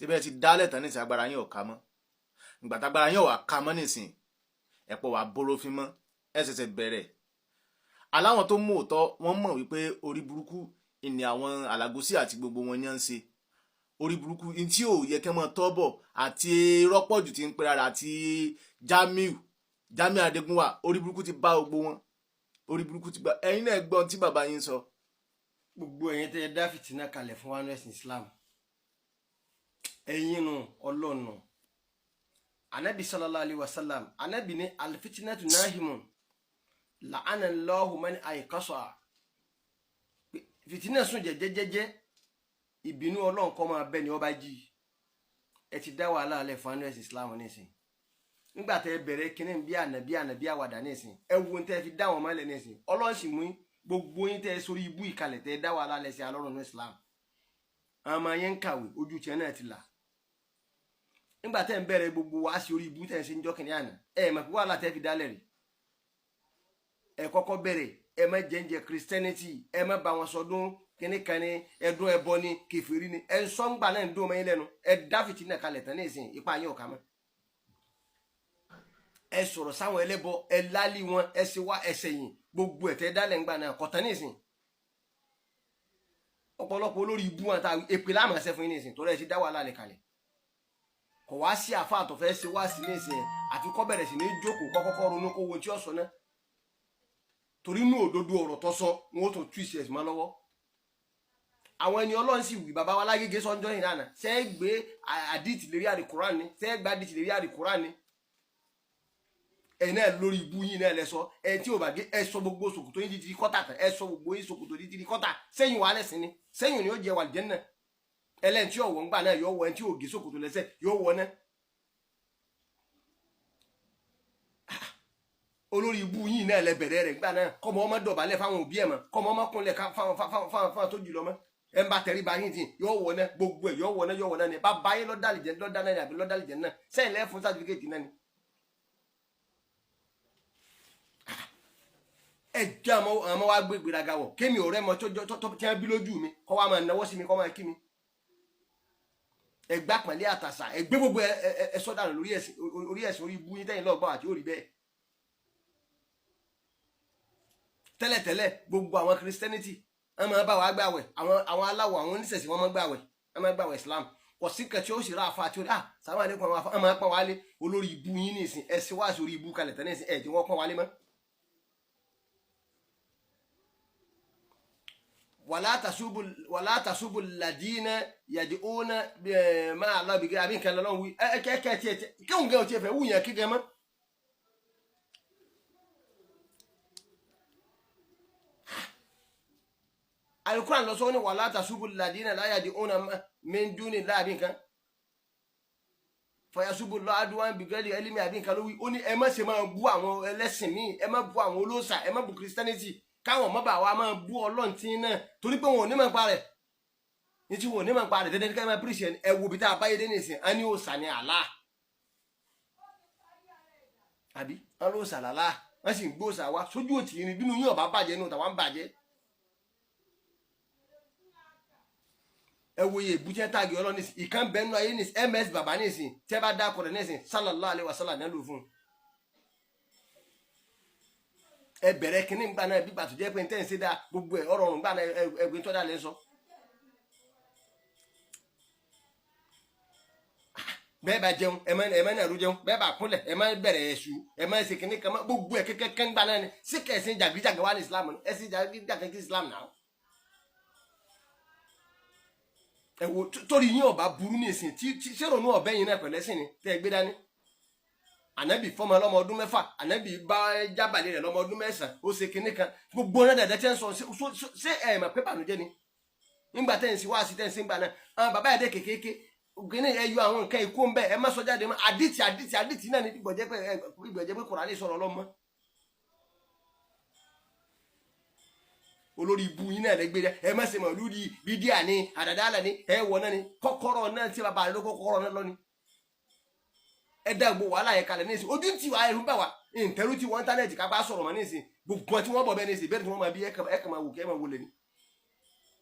Síbẹ̀ ti dálẹ̀ tán nísìn, agbára yín ò ká mọ́. Ìgbà tágbára yín ò wá ká mọ́ nísìn, ẹ̀pọ̀ wà bórófin mọ́. Ẹ ṣẹ̀ṣẹ̀ bẹ̀rẹ̀. Aláwọn tó mú òótọ́, wọ́n mọ̀ wípé orí burúkú ìní àwọn Alágúsí àti gbogbo wọn yẹn ń ṣe orí burúkú ní tí ò yẹ kẹ́ mọ́ tọ́ bọ̀ àti rọ́pọ̀jù tí ń pera rẹ̀ àti Jamiu Jamiu Adégúnwà. Orí burúkú ti bá gbogbo wọn, orí burúkú ti bá. Ẹ̀yin náà gbọ́n tí bàbá yín sọ. Gbogbo ẹ̀yin tẹ́ ẹ dá fìtínà kalẹ̀ fún wa ní ẹ̀sìn Islam, ẹ̀yin nu ọlọ́nu. Anabi sallallahu alayhi wa sallam, anabi ní alfitinatu nahimun la'ana Allahu man ayqasa. Fìtínà sùn jẹ́jẹ́jẹ́jẹ́, ìbínú Ọlọ́run kó máa bẹ́ ni ọba jí. Ẹ ti dá wàhálà alẹ́ fún anú ẹ̀sìn Islam nísìn. Nígbà tẹ́ ẹ bẹ̀rẹ̀ kínní bí ànàbí ànàbí àwàdà nísìn, ẹ wo tẹ́ ẹ fi dá wọn mọ́lẹ̀ nísìn. Ọlọ́run sì mú gbogbo yín tẹ́ ẹ sórí ibú ìkalẹ̀, tẹ́ ẹ dá wàhálà alẹ́ sí alọ́run ní Islam. Àwọn ọmọ yẹn ń kàwé, ojú tiẹ̀ náà ti là. Nígbà tẹ́ ń bẹ̀rẹ̀ gbogbo wá sí orí ibú tẹ́ ń ṣe ń jọ́ kìnìún àná, ẹ mọ̀ pé wàhálà tẹ́ fi dálẹ̀ rí. Ẹ kọ́kọ́ bẹ̀rẹ̀, ẹ má jẹ́ǹjẹ Christianity, ẹ má bá wọn sọdún kíní kan ní ẹdún ẹbọ ní kèfèrí ni. Ẹ ń sọ ń gbà náà, ń dún ọmọ yín lẹ́nu. Ẹ dá fìtínà kalẹ̀ tán ní ìsìn, ipa yín ò ká mọ́. Ẹ sọ̀rọ̀ sáwọn ẹlẹ́bọ, ẹ lálí wọn, ẹ ṣe wá ẹsẹ̀ yìn, gbogbo ẹ̀ tẹ́ dálẹ̀ ń gbà náà kọ̀tán ní ìsìn. Ọ̀pọ̀lọpọ̀ olórí ibú wọn ta èpè láàmú ẹsẹ̀ fún yín ní ìsìn, torí ẹ ti dá wàhálà lẹ̀ kalẹ̀. Kò wá sí àfa àtọ̀fẹ́ ṣe wá sí ní ìsìn, àfi kó bẹ̀rẹ̀ sí ní jókòó, kọ́kọ́kọ́ ronú kó wo tí ó sọ náà, torí inú òdodo ọ̀rọ̀ tó sọ, wọn ó tún tú ìṣe ẹ̀sìn mọ́ lọ́wọ́. Àwọn ẹni Ọlọ́run sì wí, bàbá wa lágége sọ́njọ́ yìí náà, ṣe é gbé àdìtì lérí àdìkúrán ni, ṣe é gbé àdìtì lérí àdìkúrán ni. Ẹ̀yin náà lórí ibú yín náà lẹ sọ ẹ tí ò bá gé. Ẹ sọ gbogbo ṣòkòtò yín títí kọ́tà tán, ẹ sọ gbogbo yín ṣòkòtò títí kọ́tà sẹ́yìn wà lẹ́sìn ni, sẹ́yìn ni ó jẹ wàlìjẹ́ náà. Ẹlẹ́ni tí ọ̀wọ́ ń gbà náà yóò wọ, ẹni tí ò gé ṣòkòtò lẹ́sẹ̀ yóò wọ náà. Olórí ibú yín náà lẹ bẹ̀rẹ̀ rẹ̀ gbà náà. Kọ́mọ ọmọ dọ̀bálẹ̀ fáwọn òbí ẹ̀ mọ́, kọ́mọ ọmọ kúnlẹ̀ fáwọn fáwọn fáwọn tó jù lọ mọ́. Ẹ ń bá tẹrí ba yín tì yóò wọ náà, gbogbo ẹ̀ yóò wọ náà, yóò wọ náà ni. Bàbá yín lọ́dàlìjẹ́ lọ́dà náà ni àbí lọ́dàlìjẹ́ náà sẹ́yìn lẹ́ fún sátifíkẹ́tì náà ni. Ẹ jẹ́ àmọ́ wa gbé ìgbéraga wọ̀ kémi ọ̀rẹ́ mọ tó tí wọ́n bí lójú mi, kọ́ wa máa náwó sí mi, kọ́ máa kí mi. Ẹ gbá pẹ̀lẹ́ àtàṣà, ẹ gbé gbogbo ẹ sọ́dà lórí ẹ̀sìn, orí ẹ̀sìn, orí ibú yín tẹ́yìn lọ́gbọ́n àti òrí bẹ́ẹ̀. Tẹ́lẹ̀tẹ́lẹ̀ gbogbo àwọn Christianity wọ́n máa bá wa gbàwẹ̀, àwọn aláwọ̀, àwọn oníṣẹ̀ṣẹ̀, wọ́n máa gbàwẹ̀, wọ́n máa gbàwẹ̀ Islam. Kò sí kẹ̀ tí ó sì ra àfa àti orí ah sàmà lẹ́kọ̀ọ́ àwọn afa, wọ́n máa pọ́n wálé. Olórí ibú yín nìsín, ẹ ṣe wá sí orí ibú kalẹ̀ tẹ́ nìsín, ẹ̀ tí wọ́n pọ́n wálé mọ́. Wàlá tasubu ladina yad'una máa lọ bìgẹ́ àbí nǹkan lọ́wọ́ wí ẹ kẹ́ kẹ́ tiẹ̀ tiẹ̀ kéwòn gẹ́ ò tiẹ̀ fẹ́ wù yẹn kíkẹ́ mọ́. Alukuran lọ sọ ní wàlá tasubu ladina la yad'una min duni láàbí nǹkan fayasubu lọ aduwan bìgẹ́lì ẹlẹ́mì àbí nǹkan ló wí. Ó ní ẹ má ṣe máa bú àwọn ẹlẹ́sìn míì, ẹ má bú àwọn olóòṣà, ẹ má bú Christianity, káwọn ọmọ bá wa máa bú Ọlọ́run tí náà, torí pé wọn ò ní máa pa rẹ̀ ní tí wọn ò ní máa pa rẹ̀ dandan ká máa píríṣì. Ẹ wo bí tá a báyé dé nìsín, á ní òòṣà ní àlá àbí wọn ló òòṣà làlá, wọn sì ń gbé òòṣà wa sójú òtì yìí ni. Bínú yín ọba bàjẹ́ nù tàwa ń bàjẹ́. Ẹ wo iye ìbújẹ́ táàgì Ọlọ́run nísìn, ìkan bẹ́ẹ̀ nù ayé nísìn, ms bàbá nísìn, tẹ́ bá dá akọ̀rẹ́ nísìn, sallallahu alaihi wasallam náà lò fún un. Ẹ bẹ̀rẹ̀ kínní gbà náà bí gbàtú jẹ́ pé ntẹ́ ń ṣe dáa, gbogbo ẹ̀ ọ̀rọ̀ ọ̀run gbà náà, ẹgbẹ́ tó dáa lẹ́ sọ. Bẹ́ẹ̀ bá jẹun, ẹ má nàró jẹun, bẹ́ẹ̀ bá kúnlẹ̀, ẹ má bẹ̀rẹ̀ ẹ̀ṣù, ẹ má ṣe kínní kan mọ́, gbogbo ẹ̀ kẹ́kẹ́ gbà náà ni. Sí kẹ̀sìn jàgídíjàgan wà ní Islam ni? Ẹ̀sìn jàgídíjàgan kí Islam náà. Ẹ wo torí yín ọba burú ní ìsìn tí sèrònú ọbẹ yín náà pẹ̀lẹ́sìn ni tẹ́ ẹ gbé dání. Ànábì fọmọ lọ́mọ ọdún 6, ànábì bá jábàlẹ̀ rẹ̀ lọ́mọ ọdún 9, ó ṣe kinní kan, gbogbo náà dàda tí ń sọ. Ṣé ẹ mọ̀ pé bànújẹ́ ni nígbà tẹ́ ń sí wáàsí tẹ́ ń sí ń gbà náà? Àwọn bàbá yẹn dé kékeré kíní, ẹ yọ àwọn nǹkan ikú ń bẹ, ẹ má sọ jáde mọ́. Àdìtì àdìtì àdìtì náà ní ìgbọ̀jẹ́ pé Kùránì sọ̀rọ̀ ọlọ́mọ. Olórí ibu yín náà lẹ́gbẹ̀rẹ́, ẹ má ṣe mọ̀lúdi bídíà ni, àdàdàlà ni, ẹ wọ̀ náà ni kọ́kọ́rọ́ náà tí bàbá rẹ ló kọ́kọ́rọ́ náà lọ ni. Ẹ dá gbogbo wàhálà yẹn kalẹ̀ nísìn, ojú ti wà, ẹ̀rù ń bà wá ìǹtẹ̀rù tí wọ́n íńtánẹ́ẹ̀tì kápá sọ̀rọ̀ mọ́ nísìn. Gbogbo tí wọ́n bọ̀ bẹ́ẹ̀ nísìn, bẹ́ẹ̀ tí wọ́n máa bí ẹ kàn máa wò kẹ́ ẹ máa wọlé ni.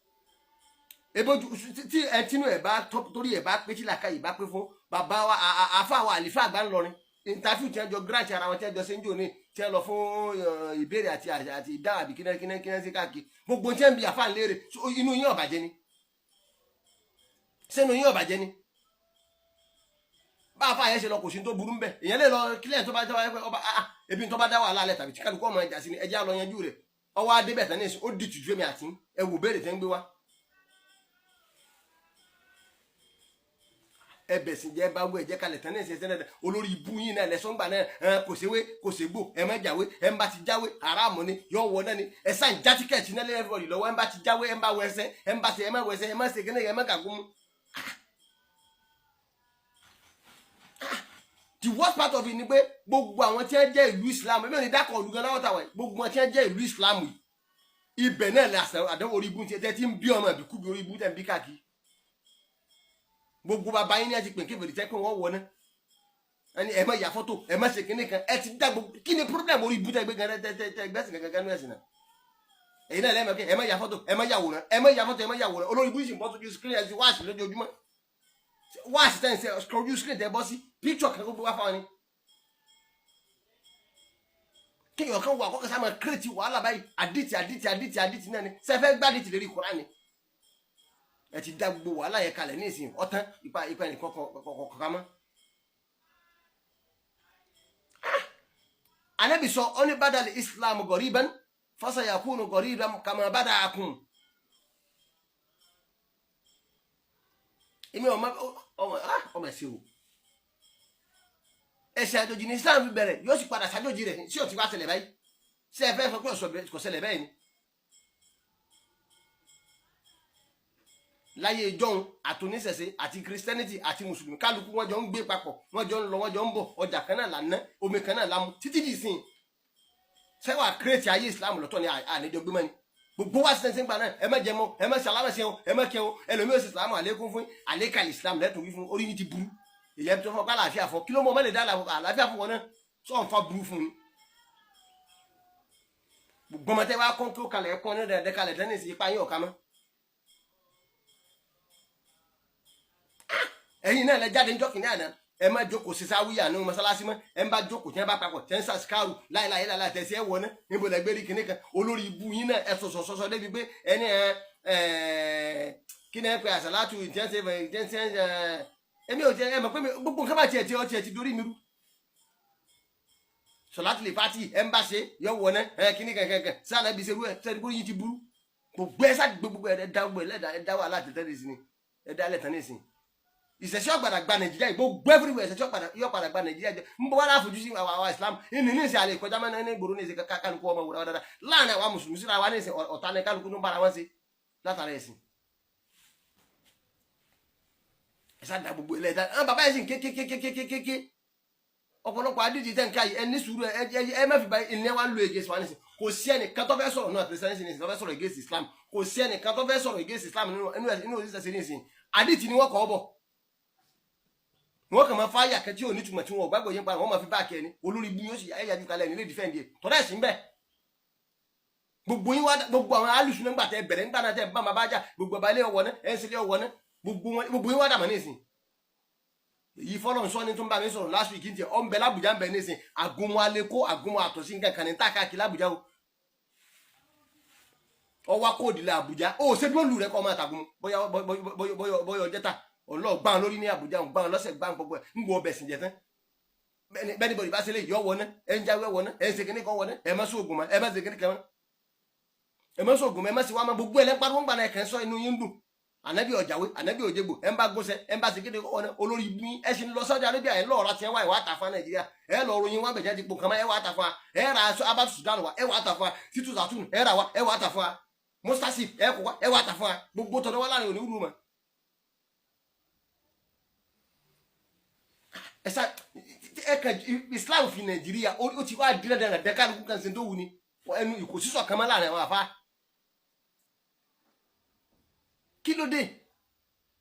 Ebojú tí ẹ tinú ẹ bá torí ẹ bá pé, tí làákàyè bá pé fún bàbá wa, àfa wa, àlìfà àgbà ńlọrin, interview tí wọn jọ grant ara wọn, tí wọn jọ ṣe ń jò ní, tí wọn lọ fún ìbéèrè àti ìdáhùn àbí kíná kíná kíná sí káàkiri, gbogbo tí wọn bí àfa ń léèrè, inú yín ò bàjẹ́ ni? Sínú yín ò bàjẹ́ ni? Bá àfa yẹn ṣe lọ, kò sí tó burú ńbẹ. Èèyàn lè lọ kílẹ̀ tó bá tó bá ọba ebi tó bá dá wàhálà alẹ́ tàbí tí kálukú ọmọ ẹja sí ni, ẹjẹ́ àlọ́ yanjú rẹ̀. Ọwọ́ adébẹ̀ tán ní ìsìn, ó di tìjú èmi àti ẹ wò béèrè tẹ́ ń gbé wá. Ẹbẹ̀ sì jẹ́ bá wú ẹ̀jẹ̀ kalẹ̀ tán ní ìsìn ẹ̀sẹ̀ náà. Olórí ibú yín náà lẹ́sọ̀ngbà náà, kò séwé kò ségbò, ẹ má jáwé, ẹ ń bá ti jáwé aráàmù ni yọ wọ náà ni. Ẹ sàn já tíkẹ̀tì náà lẹ́yìn everybody lọ́wọ́. Ẹ ń bá ti jáwé, ẹ ń bá wọ ẹsẹ̀, ẹ ń bá ti, ẹ má wọ ẹsẹ̀, ẹ má ṣe kíní, ẹ má gàgún mú. The worst part of it ni pé gbogbo àwọn tí wọ́n jẹ́ ìlú Islam, ẹ̀mí ò ní dákọ̀ ọ̀lú gan lọ́wọ́ tàwọn, gbogbo àwọn tí wọ́n jẹ́ ìlú Islam yìí, ibẹ̀ náà lè àṣà àdánwò orí ibú tí ń bí ọmọ ìbíkú bí orí ibú tẹ̀ ń bí káàkiri. Gbogbo bàbá yín ní ẹ ti pè kébèrè tẹ́ pé wọ́n wọ náà ẹni ẹ má ya fọ́tò, ẹ má ṣe kinní kan, ẹ ti dá gbogbo. Kí ni problem orí ibú tẹ́ gbé gan tẹ́ tẹ́ gbẹ́sìn gangan nínú ẹ̀sìn náà? Èyí náà lẹ́mọ̀ kí ẹ má ya fọ́tò, ẹ má yàwòrán, ẹ má ya fọ́tò, ẹ má yàwòrán. Olórí ibú sì ń bọ́ sójú screen, ẹ ti wáàsí lójoojúmọ́, wáàsí tẹ́ ń ṣe ojú screen tẹ́ bọ́ sí picture kan gbogbo wá fáwọn ni. Kéèyàn kan wà kọ́kọ́ sáà máa kírètì wàhálà báyìí, àdìtì àdìtì àdìtì àdìtì náà ni sẹ́fẹ́ gbàdìtì lérí Kùránì. Ẹ ti dá gbogbo wàhálà yẹn kalẹ̀ ní ìsìn, ọ̀tán ipa ipa ẹnìkan kọ̀ọ̀kan mọ́. Anabi sọ ọ ní badal Islam gọriban fasayakunu gọriban kama badaakum. Èmi ọmọ ọmọ ọmọ ẹsẹ o, ẹsẹ àjòjì ní Islam fi bẹ̀rẹ̀, yóò sì padà sàjòjì rẹ̀. Sí ọtí wá ṣẹlẹ̀ báyìí? Ṣé ẹ fẹ́ sọ pé kò ṣẹlẹ̀ bẹ́ẹ̀ ni? Láyé ìjọhun, àtúníṣẹ̀ṣe àti Christianity àti mùsùlùmí, kálukú wọn jọ ń gbé papọ̀, wọn jọ ń lọ, wọn jọ ń bọ̀, ọjà kan náà là ń ná, omi kan náà la mu títí di ìsìn. Sẹ́wà kírètì ayé Islam lọ́tọ̀ ni àníjọ gbé mọ́ni gbogbo wa sísẹ́nsẹ́ gbà náà. Ẹ má jẹ mọ́, ẹ má ṣàlámẹ̀ṣẹ́ o, ẹ má kẹ́ o. Ẹlòmíì ò sì Islam àlékún fún àlékàlì Islam lẹ́tọ̀ọ́ wí fún orí yín ti burú. Èyí tó fọ́ kó àlàáfíà fọ́ kí ló mọ ọmọ lè dá àlàáfíà fún wọn náà sọ̀ ń fa burú fún un. Gbogbo ọmọ tẹ́ wá kọ́ kí ó kalẹ̀ ẹ̀kọ́ ní dẹ̀dẹ̀ kalẹ̀ tẹ́nìsì ipa yín ọ̀ka mọ́. Ẹ̀yin náà lẹ jáde níjọ́ kìnìún àná, ẹ má jókòó sí sáwíyà ní mọ́sálásí mọ́. Ẹ ń bá jókòó tí wọ́n bá papọ̀ tẹ́ ń sàṣìkáàrù láìláì láìláì tẹ̀sí ẹ wọ̀ ná níbo lẹ gbé rí kinní kan. Olórí ibu yín náà ẹ sọ̀sọ̀ sọ̀sọ̀ débi pé ẹni ẹ kí ni ẹ pé àṣàlátù ìjẹ́nsẹ́ ìjẹ́nsẹ́ ẹ èmi ò jẹ ẹ mọ̀ pé gbogbo nǹkan bá tiẹ̀ tiẹ̀ tiẹ̀ ti dorí mi rú. Sọ̀látù lè fàtì ẹ ń bá ṣe yọ wọ̀ ná ẹ kinní kankan sáà náà bí ṣerú ẹ sẹ́ni bóyá ti burú gbogbo ẹ sáà gbogbo ẹ dá gbogbo ẹ dá wàhálà tẹ̀tẹ̀ nísìnyí. Ìṣẹ̀ṣẹ̀ ọ̀gbàdà gba Nàìjíríà yìí gbogbo everywhere, ìṣẹ̀ṣẹ̀ ọ̀gbàdà yóò padà gba Nàìjíríà jẹ ń bọ̀ wá láfojú sí àwa Islam ìní ní ìsìn àlè ìkọjá mẹ́rin ní ìgboro ní ìsìn kálukú ọmọ wúra dáadáa láàrin àwa mùsùlùmí síra wa ní ìsìn ọ̀tá ní kálukú tó ń bára wọn ṣe látara ẹ̀sìn. Ẹ sá da gbogbo ilẹ̀ ẹ̀dá àwọn bàbá yẹn sì ń kékékékékéké ọ̀pọ̀lọpọ̀ adíje tẹ̀ ń ká yìí. Ẹ ní sùúrù, ẹ ẹ má fi ba ilé wa ń lo against wa nísìn. Kò sí ẹnìkan tó fẹ́ sọ̀rọ̀ náà Christianity nísìn tó fẹ́ sọ̀rọ̀ against Islam, kò sí ẹnìkan tó fẹ́ sọ̀rọ̀ against Islam nínú òṣìṣẹ́ nísìn. Àdìtì ni wọ́n kọ́ bọ̀, wọ́n kàn máa fáyà kan tí ò ní túmọ̀ tí wọn ò gbàgbọ́ yín pa, wọ́n máa fi báàkì ẹni olórí ibú yóò sì ẹ̀yà ju kalẹ̀ nílé dìfẹ́ǹdì ẹ̀ tọ́lá ẹ̀sìn bẹ́ẹ̀. Gbogbo yín wá gbogbo àwọn alùsùn nígbà tẹ bẹ̀rẹ̀ nígbà náà tẹ bá máa bá jà, gbogbo ọba ilé ọwọ́ náà ẹ̀ ń sílé ọwọ́ náà, gbogbo yín wá dàmọ́ nísìn. Èyí fọlọ́n sọ ni tó ń bá mi sọ̀rọ̀ last week ní ọ̀ ń bẹ lábùjá ń bẹ nísìn, àgúnmu alẹ́kó àgúnmu àtọ̀sí nǹkan kan ní táàkì lábùjá o, ọwọ́ kóòdì la Àbújá ó ṣe bí ó lù rẹ kọ́ máa tàgùn bóyá bóyá ọjọ́ ta ọlọ́ọ̀ gbọ́n lórí ní Àbújá gbọ́n lọ́sẹ̀ gbọ́n gbogbo ẹ̀ ń gbọ́ ọbẹ̀ sìn jẹ tán. Bẹ́ẹ̀ni bọ̀dì bá ṣe lè yọ wọ ná, ẹ̀ ń jáwé wọ ná, ẹ̀ ń ṣe kíní kan wọ ná, ẹ̀ má sóògùn mọ́, ẹ̀ má ṣe kíní kan mọ́, ẹ̀ má sóògùn mọ́, ẹ̀ má ṣe wá mọ́, gbogbo ẹ̀ lẹ́ ń pariwo ń gbà náà ẹ̀ kàn sọ inú yín dùn. Ànábì ọ̀jàwé, ànábì òjègbò, ẹ̀ ń bá gbóṣẹ́, ẹ̀ ń bá ṣe kíní kan wọ ná. Olórí ibu yín ẹ̀ sì ń lọ Saudi Arabia, ẹ̀ lọ́ọ̀rọ̀ tiẹ̀ wá, ẹ̀ wá tà fún Nàìjíríà, ẹ̀ lọ ròyìn wá bẹ̀jẹ̀ dípò kàmá, ẹ̀ wá tà fún wa, ẹ̀ ra aṣọ abatu Sudan wa, ẹ̀ wá tà fún wa, títù Zatun ẹ̀ rà wa, ẹ̀ wá tà fún wa, mustasi ẹ̀ kọ wa, ẹ̀ wá tà fún wa, gbogbo tọ̀dọ̀ wa láàrin òní wúlò mọ́. Ẹsà ẹ kan Islam fi Nàìjíríà ó ti wá dín dandan dẹ kálukú kan ṣe tó wù ní ẹnu ìkòsísọ kan mọ́ láàrin àwọn àfa. Kí ló dé?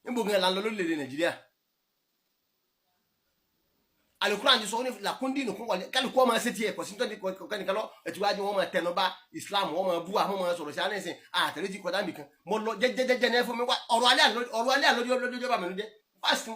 Níbo gan la ń lọ lórílẹ̀-èdè Nàìjíríà? Alukuran ti sọ ní làkúndínù kún wọlé, kálukú ọmọ ṣe tiẹ̀, kò sí nítorí kọ́nìkan lọ. Ẹtù wájú wọn máa tẹnu bá Islam, wọn máa bú àwọn máa sọ̀rọ̀ sí alẹ́ àtẹ̀lé ti kọjá nìkan. Mo lọ jẹ́jẹ́jẹ́jẹ́ ní ẹ fún mi wá. Ọ̀rọ̀ alẹ́ àlọ́, ọ̀rọ̀ alẹ́ àlọ́ lójú ọba mi ló jẹ́ fásitì.